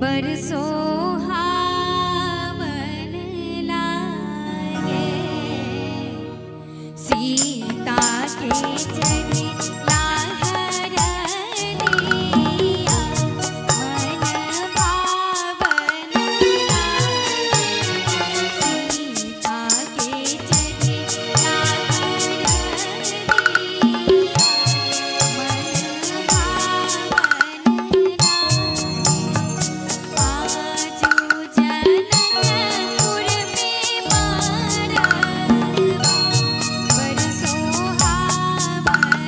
बरसो हावन लागे। सीता के चढ़े लाहरनिया मन भावन लागे। सीता के चढ़े लाहरनिया मन भावन लागे। आजू जनकपुर में मारवा बरसो हावन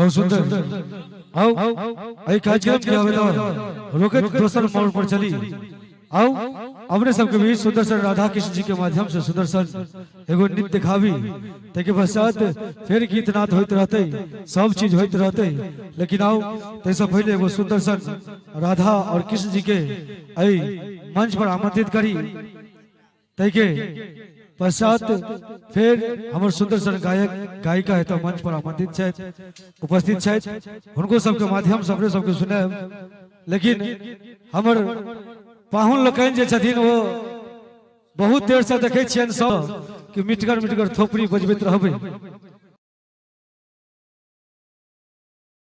बहुत सुंदर। आओ एहि कार्यक्रम के आवेदन रोकैत दोसर मोड़ पर चली। आओ अपने सबके बीच सुदर्शन राधा कृष्ण जी के माध्यम से सुदर्शन एगो नृत्य दिखाबी, ताहिके पश्चात फिर गीत नाद होइत रहते, सब चीज होइत रहते। लेकिन आओ ताहिसँ पहिले एगो सुदर्शन राधा और कृष्ण जी के एहि मंच पर आमंत्रित करी, ताहिके पश्चात फिर हमर सुंदर सन गायक गायिका एतऽ मंच पर आमंत्रित छथि, उपस्थित छथि, हुनको सबके माध्यम से अपने सबके सुनायब। लेकिन हमर पाहुन लोकनि जे छथिन ओ बहुत देर से देखै छियनि सब कि मिटगर मिटगर थोपड़ी बजबैत रहबै।